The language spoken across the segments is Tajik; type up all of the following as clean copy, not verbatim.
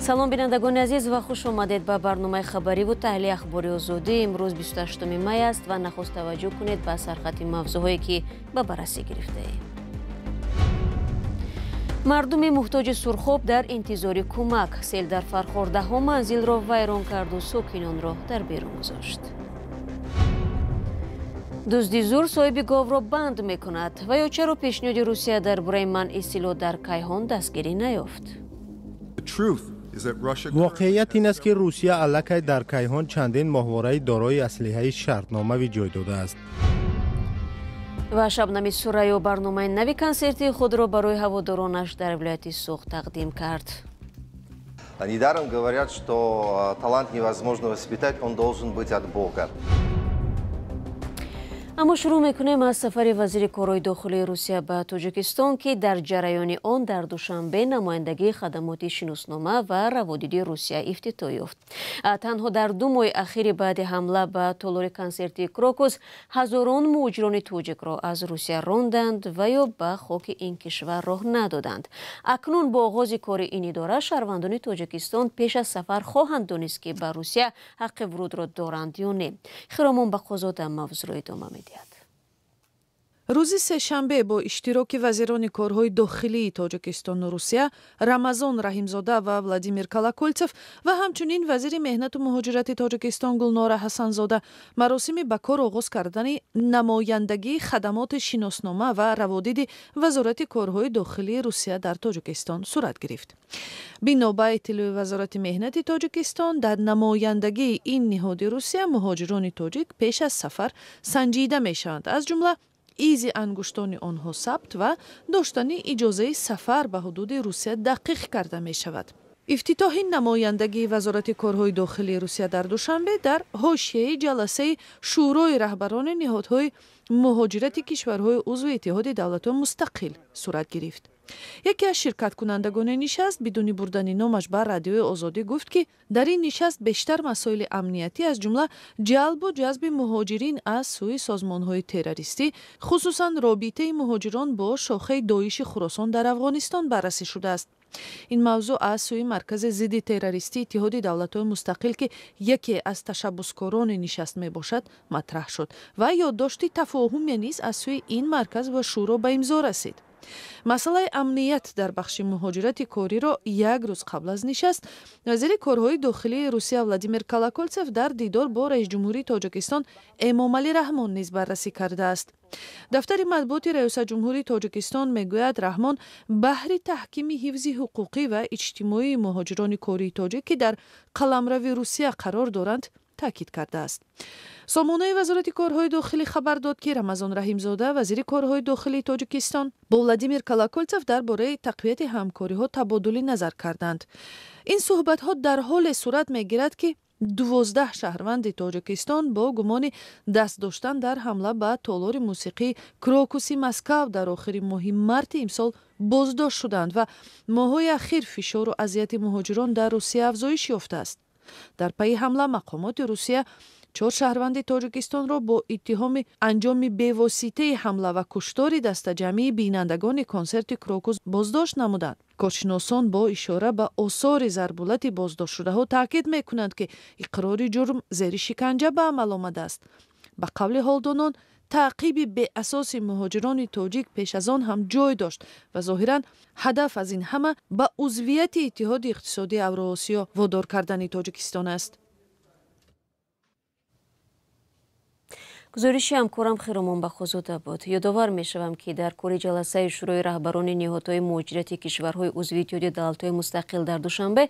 Салом, бинандагони азиз, ва хуш омадед ба барномаи хабариву таҳлили Ахбори Озодӣ. Имрӯз 28 май аст ва нахуст таваҷҷӯҳ кунед ба сархати мавзӯъҳое, ки ба баррасӣ гирифтаем. Мардуми муҳтоҷи Сурхоб дар интизори кӯмак. Сел дар Фархор даҳҳо манзилро вайрон карду сокинонро дар берун гузошт. Дузди зур соҳиби говро банд мекунад ва ё чаро пешниҳоди Русия дар бораи манъи силоҳ дар кайҳон дастгирӣ наёфт? Воқеият ин аст, ки Русия аллакай дар кайҳон чандин моҳвораи дорои аслиҳаи шартномавӣ ҷой додааст. Ва Шабнами Сурайё барномаи нави консертии худро барои ҳаводоронаш дар вилояти Суғд тақдим кард. Недаром говорят, что талант невозможно воспитать, он должен быть от Бога. Аммо шурӯъ мекунем аз сафари вазири корҳои дохилии Русия ба Тоҷикистон, ки дар ҷараёни он дар Душанбе намояндагии хадамоти шиноснома ва раводиди Русия ифтитоҳ ёфт. Танҳо дар 2 моҳи ахири баъди ҳамла ба толори консертии Крокус ҳазорон муҳоҷирони тоҷикро аз Русия ронданд ва ё ба хоки ин кишвар роҳ надоданд. Акнун бо оғози кори ин идора шаҳрвандони Тоҷикистон пеш аз сафар хоҳанд донист, ки ба Русия ҳаққи вурудро доранд ё не. Хиромон Бақозода мавзӯъро идома медиҳад. Рӯзи сешанбе бо иштироки вазирони корҳои дохилии Тоҷикистону Русия Рамазон Раҳимзода ва Владимир Колокольцев ва ҳамчунин вазири меҳнату муҳоҷирати Тоҷикистон Гулнора Ҳасанзода маросими ба кор оғоз кардани намояндагии хадамоти шиноснома ва раводиди Вазорати корҳои дохилии Русия дар Тоҷикистон сурат гирифт. Бино ба иттилои Вазорати меҳнати Тоҷикистон, дар намояндагии ин ниҳоди Русия муҳоҷирони тоҷик пеш аз сафар санҷида мешаванд, аз ҷумла изи ангуштони онҳо сабт ва доштани иҷозаи сафар ба ҳудуди Русия дақиқ карда мешавад. Ифтитоҳи намояндагии Вазорати корҳои дохилии Русия дар Душанбе дар ҳошияи ҷаласаи Шӯрои раҳбарони ниҳодҳои муҳоҷирати кишварҳои узви Иттиҳоди давлатҳои мустақил сурат гирифт. Яке аз ширкаткунандагони нишаст бидуни бурдани номаш ба Радиои Озодӣ гуфт, ки дар ин нишаст бештар масоили амниятӣ, аз ҷумла ҷалбу ҷазби муҳоҷирин аз сӯи созмонҳои террористӣ, хусусан робитаи муҳоҷирон бо шохаи Доиши Хуросон дар Афғонистон баррасӣ шудааст. Ин мавзӯъ аз сӯи Маркази зидди террористии Иттиҳоди давлатҳои мустақил, ки яке аз ташаббускорони нишаст мебошад, матраҳ шуд ва ёддошти тафоҳуме низ аз сӯи ин марказ ва шӯро ба имзо расид. Масъалаи амният дар бахши муҳоҷирати кориро як рӯз қабл аз нишаст вазири корҳои дохилии Русия Владимир Колокольцев дар дидор бо раисҷумҳурии Тоҷикистон Эмомалӣ Раҳмон низ баррасӣ кардааст. Дафтари матбуоти Раёсатҷумҳурии Тоҷикистон мегӯяд, Раҳмон баҳри таҳкими ҳифзи ҳуқуқӣ ва иҷтимоии муҳоҷирони кории тоҷик, ки дар қаламрави Русия қарор доранд, таъкид кардааст. Сомонаи Вазорати корҳои дохилӣ хабар дод, ки Рамазон Раҳимзода, вазири корҳои дохилии Тоҷикистон, бо Владимир Колокольцев дар бораи тақвияти ҳамкориҳо табодули назар карданд. Ин суҳбатҳо дар ҳоле сурат мегирад, ки 12 шаҳрванди Тоҷикистон бо гумони даст доштан дар ҳамла ба толори мусиқии Крокуси Москав дар охири моҳи марти имсол боздошт шуданд ва моҳҳои ахир фишору азияти муҳоҷирон дар Русия афзоиш ёфтааст. Дар пайи ҳамла мақомоти Русия 4 шаҳрванди Тоҷикистонро бо иттиҳоми анҷоми бевоситаи ҳамла ва куштори дастаҷамъии бинандагони консерти Крокус боздошт намуданд. Коршиносон бо ишора ба осори зарбулати боздоштшудаҳо таъкид мекунанд, ки иқрори ҷурм зери шиканҷа ба амал омадааст. Ба қавли ҳолдонон, таъқиби беасоси муҳоҷирони тоҷик пеш аз он ҳам ҷой дошт ва зоҳиран ҳадаф аз ин ҳама ба узвияти Иттиҳоди иқтисодии Авроосиё водор кардани Тоҷикистон аст. Гузориши ҳамкорам Хиромон Бақозода буд. Ёдовар мешавам, ки дар кори ҷаласаи Шӯрои раҳбарони ниҳодҳои муҳоҷирати кишварҳои узви Иттиҳоди давлатҳои мустақил дар Душанбе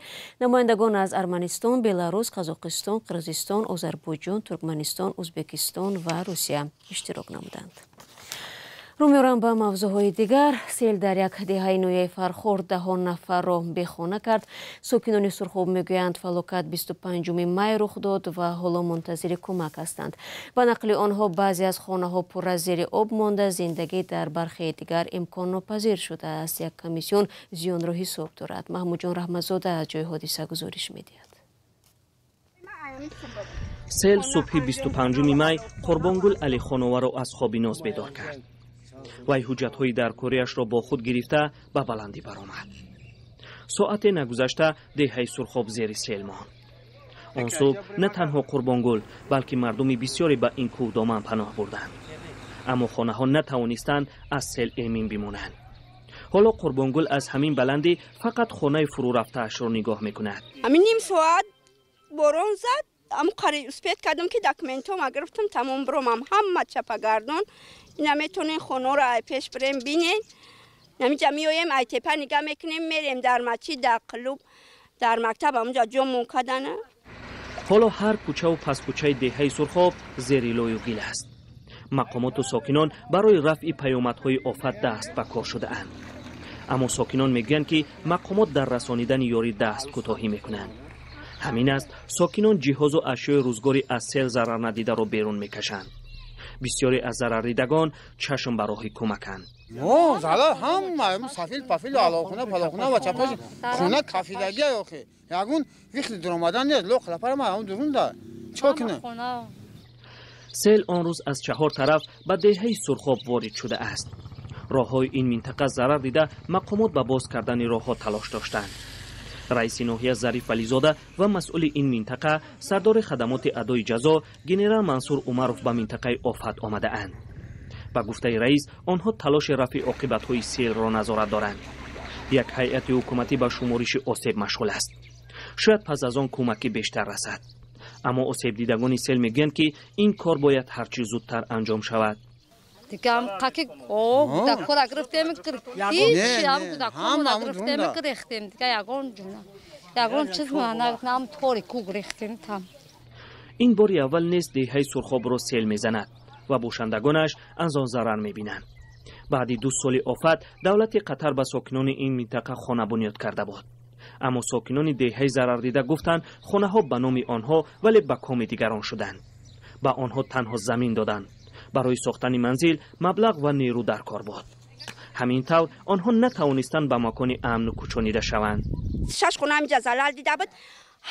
намояндагон аз Арманистон, Беларус, Қазоқистон, Қирғизистон, Озарбойҷон, Туркманистон, Ӯзбекистон ва Русия иштирок намуданд. Рӯ меорам ба мавзӯъҳои дигар. Сел дар як деҳаи ноҳияи Фархор даҳон нафарро бехона кард. Сокинони Сурхоб мегӯянд, фалокат 25 май рух дод ва ҳоло мунтазири кӯмак ҳастанд. Ба нақли онҳо, баъзе аз хонаҳо пурра зери об монда, зиндагӣ дар бархеи дигар имконнопазир шудааст. Як комиссион зиёнро ҳисоб дорад. Маҳмудҷон Раҳматзода аз ҷои ҳодиса гузориш медиҳад. Сел субҳи 25 май Қурбонгул Алихонованро аз хоби ноз бедор кард. Вай ҳуҷҷатҳои даркориашро бо худ гирифта ба баландӣ баромад. Соате нагузашта деҳаи Сурхоб зери сел монд. Он субҳ на танҳо Қурбонгул, балки мардуми бисёре ба ин кӯҳдоман паноҳ бурданд, аммо хонаҳо натавонистанд аз сел эмин бимонанд. Ҳоло Қурбонгул аз ҳамин баландӣ фақат хонаи фурӯрафтаашро нигоҳ мекунад. Ҳамин ним соат борон зад, ам қари успеть кардам, ки документома гирифтам, тамом биромам, ҳама чапагардон. Ина метонен хонаро ай пеш бирем бинен. Намиҷа меоем, ай тепа нигаҳ мекунем, мерем дар масҷид, дар клуб, дар мактаб, ҳамунҷа ҷомон кардана. Ҳоло ҳар кӯчаву паскӯчаи деҳаи Сурхоб зери лою гил аст. Мақомоту сокинон барои рафъи паёмадҳои офат даст ба кор шудаанд, аммо сокинон мегӯянд, ки мақомот дар расонидани ёрӣ даст кӯтоҳӣ мекунанд. Ҳамин аст, сокинон ҷиҳозу ашёи рӯзгори аз сел зарарнадидаро берун мекашанд. Бисёре аз зарардидагон чашм ба роҳи кӯмаканд. Залал ҳама сафил пафилу алоқхона палоқхона ва чапаш хона кафидагия, охи ягон вихли дуромадан нест, лоқ лапара ма дурунда чо кунем. Сел он рӯз аз чаҳор тараф ба деҳаи Сурхоб ворид шудааст. Роҳҳои ин минтақа зарар дида, мақомот ба боз кардани роҳҳо талош доштанд. Раиси ноҳия Зариф Вализода ва масъули ин минтақа, сардори хадамоти адои ҷазо генерал Мансур Умаров ба минтақаи офат омадаанд. Ба гуфтаи раис, онҳо талоши рафъи оқибатҳои селро назорат доранд. Як ҳайати ҳукуматӣ ба шумориши осеб машғул аст. Шояд пас аз он кӯмаки бештар расад, аммо осебдидагони сел мегӯянд, ки ин кор бояд ҳарчи зудтар анҷом шавад. Дигам қаки кӯдакҳоро гирифтем, ҳичи ҳам кӯдакҳоро гирифтем, гирехтем, дига ягон ҷуна ягон чиз нам тори ку гирехтем там. Ин бори аввал нест деҳаи Сурхобро сел мезанад ва бошандагонаш аз он зарар мебинанд. Баъди 2 соли офат давлати Қатар ба сокинони ин минтақа хона бунёд карда буд, аммо сокинони деҳаи зарардида гуфтанд, хонаҳо ба номи онҳо, вале ба коми дигарон шуданд. Ба онҳо танҳо замин доданд, барои сохтани манзил маблағ ва нерӯ дар кор буд. Ҳамин тавр онҳо натавонистанд ба макони амн кӯчонида шаванд. Шаш хона ҳамиҷа залал дида буд.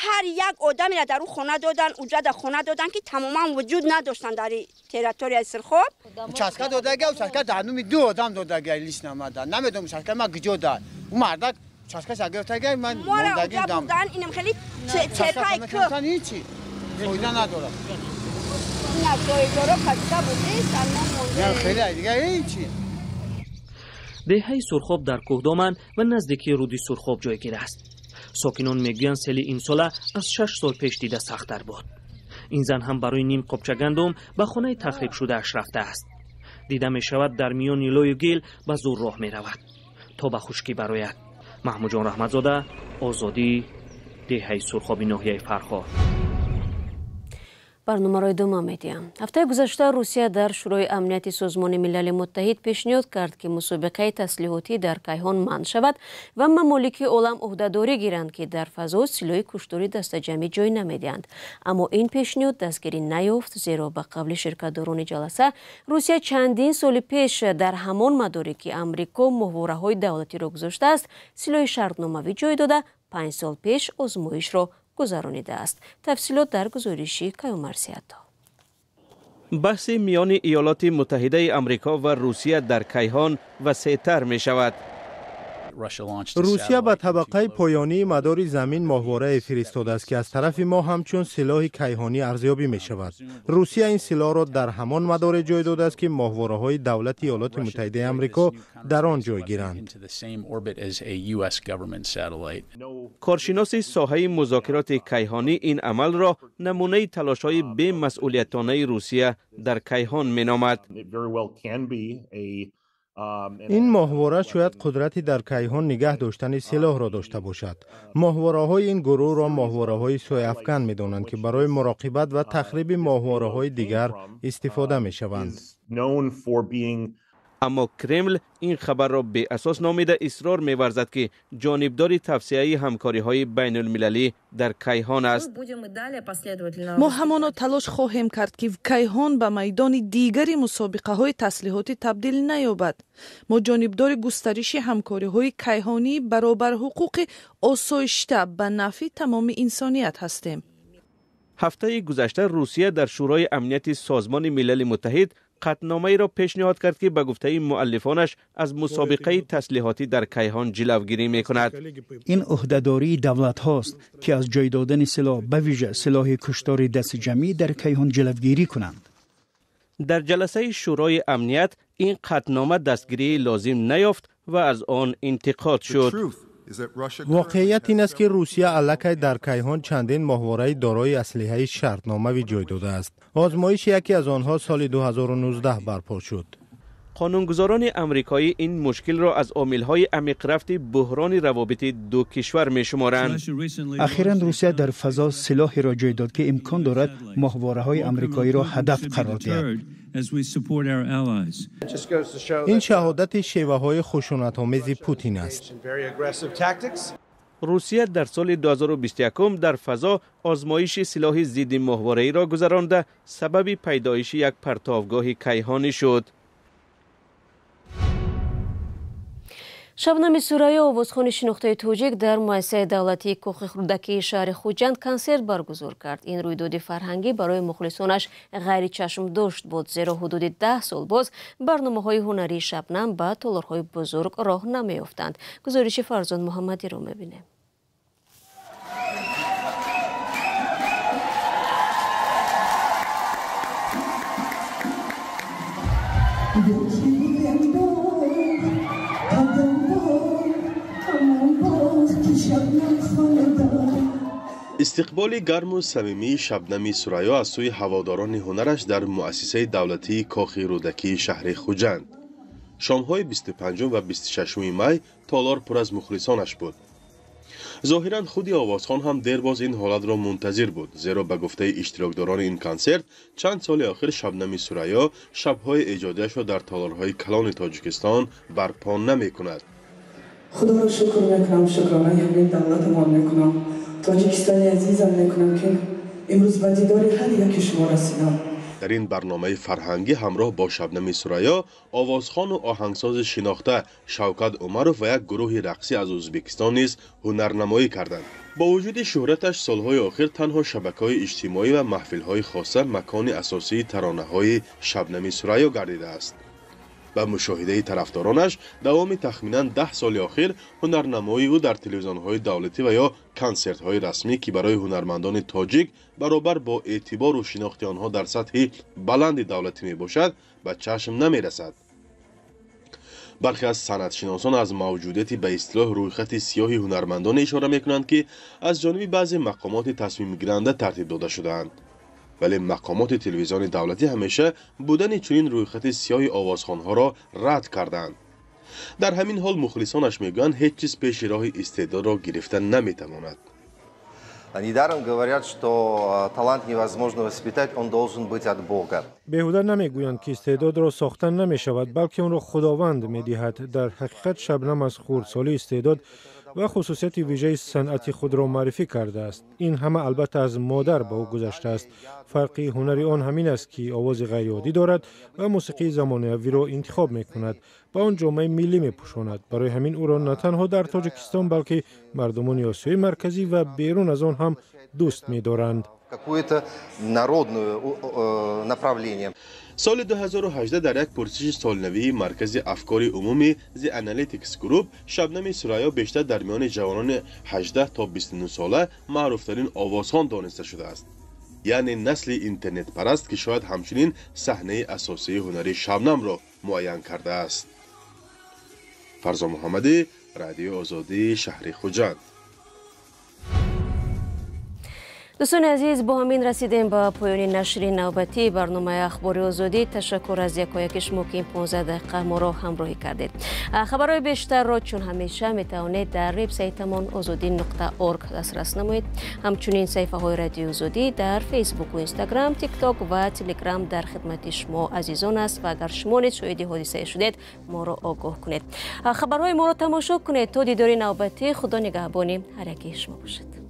Ҳар як одамеро дар ӯ хона додан, уҷада хона додан, ки тамоман вуҷуд надоштанд дар территорияи Сирхоб. Участка додага, участка дар номи ду одам додага, лично мада намедонам участка ма куҷо да. Ӯ мардак участкаша гирифтага, ман мондагӣ дам. Инам хеле тепаи кӯ ҳичи фоида надорад. Деҳаи Сурхоб дар кӯҳдоман ва наздикии руди Сурхоб ҷойгир аст. Сокинон мегӯянд, сели имсола аз 6 сол пеш дида сахттар буд. Ин зан ҳам барои ним қопча гандум ба хонаи тахрибшудааш рафтааст. Дида мешавад, дар миёни лою гил ба зур роҳ меравад, то ба хушкӣ барояд. Маҳмудҷон Раҳматзода, Озодӣ, деҳаи Сурхоби ноҳияи Фархор. Барномаро идома медиҳам. Ҳафтаи гузашта Русия дар Шӯрои амнияти Созмони Милали Муттаҳид пешниҳод кард, ки мусобиқаи таслиҳотӣ дар кайҳон манъ шавад ва мамолики олам ӯҳдадорӣ гиранд, ки дар фазо силоҳи куштори дастаҷамъӣ ҷой намедиҳанд. Аммо ин пешниҳод дастгирӣ наёфт, зеро ба қавли ширкатдорони ҷаласа, Русия чандин соли пеш дар ҳамон мадоре, ки Амрико моҳвораҳои давлатиро гузоштааст, силоҳи шартномавӣ ҷой дода, 5 сол пеш озмоишро гузаронидааст. Тафсилот дар гузориши Каюмарсиято. Баҳси миёни Иёлоти Муттаҳидаи Амрико ва Русия дар кайҳон васеътар мешавад. Русия ба табақаи поёнии мадори Замин моҳворае фиристодааст, ки аз тарафи мо ҳамчун силоҳи кайҳонӣ арзёбӣ мешавад. Русия ин силоҳро дар ҳамон мадоре ҷой додааст, ки моҳвораҳои давлати Иёлоти Муттаҳидаи Амрико дар он ҷой гиранд. Коршиноси соҳаи музокироти кайҳонӣ ин амалро намунаи талошҳои бемасъулиятонаи Русия дар кайҳон меномад. Ин моҳвора шояд қудрати дар кайҳон нигаҳ доштани силоҳро дошта бошад. Моҳвораҳои ин гурӯҳро моҳвораҳои сояафкан медонанд, ки барои муроқибат ва тахриби моҳвораҳои дигар истифода мешаванд. Аммо Кремл ин хабарро беасос номида, исрор меварзад, ки ҷонибдори тавсеаи ҳамкориҳои байнулмилалӣ дар кайҳон аст. Мо ҳамоно талош хоҳем кард, ки кайҳон ба майдони дигари мусобиқаҳои таслиҳотӣ табдил наёбад. Мо ҷонибдори густариши ҳамкориҳои кайҳонии баробарҳуқуқи осоишта ба нафъи тамоми инсоният ҳастем. Ҳафтаи гузашта Русия дар Шӯрои амнияти Созмони Милали Муттаҳид қатъномаеро пешниҳод кард, ки ба гуфтаи муаллифонаш аз мусобиқаи таслиҳотӣ дар кайҳон ҷилавгирӣ мекунад. Ин ӯҳдадории давлатҳост, ки аз ҷой додани силоҳ, ба вижа силоҳи куштори дастҷамъӣ дар кайҳон ҷилавгирӣ кунанд. Дар ҷаласаи Шӯрои Амният ин қатънома дастгирии лозим наёфт ва аз он интиқод шуд. Воқеият ин аст, ки Русия аллакай дар кайҳон чандин моҳвораи дорои аслиҳаи шартномавӣ ҷой додааст. Озмоиши яке аз онҳо соли 2019 барпо шуд. Қонунгузорони амрикоӣ ин мушкилро аз омилҳои амиқрафти буҳрони равобити ду кишвар мешуморанд. Ахиран Русия дар фазо силоҳеро ҷой дод, ки имкон дорад моҳвораҳои амрикоиро ҳадаф қарор диҳад. Ин шаҳодати шеваҳои хушунатомези Путин аст. Русия дар соли 2021 дар фазо озмоиши силоҳи зидди моҳвораиро гузаронда, сабаби пайдоиши як партовгоҳи кайҳонӣ шуд. Шабнами Сурайё, овозхони шинохтаи тоҷик, дар муассисаи давлатии Кӯхи Рӯдакии шаҳри Хуҷанд консерт баргузор кард. Ин рӯйдоди фарҳангӣ барои мухлисонаш ғайричашмдошт буд, зеро ҳудуди 10 сол боз барномаҳои ҳунарии Шабнам ба толорҳои бузург роҳ намеёфтанд. Гузориши Фарзон Муҳаммадиро мебинем. Истиқболи гарму самимии Шабнами Сурайё аз сӯи ҳаводорони ҳунараш дар муассисаи давлатии Кохи Рӯдакии шаҳри Хуҷанд. Шомҳои 25 ва 26 май толор пур аз мухлисонаш буд. Зоҳиран худи овозхон ҳам дербоз ин ҳолатро мунтазир буд, зеро ба гуфтаи иштирокдорони ин консерт чанд соли охир Шабнами Сурайё шабҳои эҷодиашро дар толорҳои калони Тоҷикистон барпо намекунад. Худоро шукр мекунам, шукронаи ҳамин давлатамон мекунам, Тоҷикистони азизам мекунам, ки имрӯз ба дидори ҳар яки шумо расидам. Дар ин барномаи фарҳангӣ ҳамроҳ бо Шабнами Сурайё овозхону оҳангсози шинохта Шавкат Умаров ва як гурӯҳи рақсӣ аз Ӯзбекистон низ ҳунарнамоӣ карданд. Бо вуҷуди шӯҳраташ солҳои охир танҳо шабакаҳои иҷтимоӣ ва маҳфилҳои хоса макони асосии таронаҳои Шабнами Сурайё гардидааст. Ба мушоҳидаи тарафдоронаш давоми тахминан 10 соли охир ҳунарнамоии ӯ дар телевизионҳои давлатӣ ва ё консертҳои расмӣ, ки барои ҳунармандони тоҷик баробар бо эътибору шинохти онҳо дар сатҳи баланди давлатӣ мебошад, ба чашм намерасад. Бархе аз санъатшиносон аз мавҷудияти ба истилоҳ рӯйхати сиёҳи ҳунармандоне ишора мекунанд, ки аз ҷониби баъзе мақомоти тасмимгиранда тартиб дода шудаанд. Вале мақомоти телевизиони давлатӣ ҳамеша будани чунин рӯйхати сиёҳи овозхонҳоро рад карданд. Дар ҳамин ҳол мухлисонаш мегӯянд, ҳеҷ чиз пеши роҳи истеъдодро гирифта наметавонад. Недаром говорят, что талант невозможно воспитать, он должен быть от Бога. Беҳуда намегӯянд, ки истеъдодро сохта намешавад, балки онро Худованд медиҳад. Дар ҳақиқат Шабнам аз хурдсолӣ истеъдод ва хусусияти вижаи санъати худро муаррифӣ кардааст. Ин ҳама албатта аз модар ба ӯ гузаштааст. Фарқи ҳунари он ҳамин аст, ки овози ғайриоддӣ дорад ва мусиқии замонавиро интихоб мекунад, ба он ҷомаи миллӣ мепӯшонад. Барои ҳамин ӯро на танҳо дар Тоҷикистон, балки мардумони Осиёи Марказӣ ва берун аз он ҳам дӯст медоранд. Какое-то народное направление. Соли 2018 дар як пурсиши солнавии Маркази афкори умумӣ The Analytics Group Шабнами Сурайё бештар дар миёни ҷавонони 18 то 29 сола маъруфтарин овозхон дониста шудааст. Яъне насли интернетпараст, ки шояд ҳамчунин саҳнаи асосии ҳунарии Шабнамро муайян кардааст. Фарзон Муҳаммадӣ, Радиои Озодӣ, шаҳри Хуҷанд. Дӯстони азиз, бо ҳамин расидем ба поёни нашри навбатии барномаи Ахбори Озодӣ. Ташаккур аз якояки шумо, ки ин 15 дақиқа моро ҳамроҳӣ кардед. Хабарҳои бештарро чун ҳамеша метавонед дар вебсайтамон ozodi.org дастрас намоед. Ҳамчунин саҳифаҳои Радиои Озодӣ дар Фейсбуку, Инстаграм, Тикток ва Телеграм дар хидмати шумо азизон аст ва агар шумо низ шоҳиди ҳодисае шудед, моро огоҳ кунед. Хабарҳои моро тамошо кунед. То дидори навбатӣ, Худо нигаҳбони ҳар яки шумо бошад.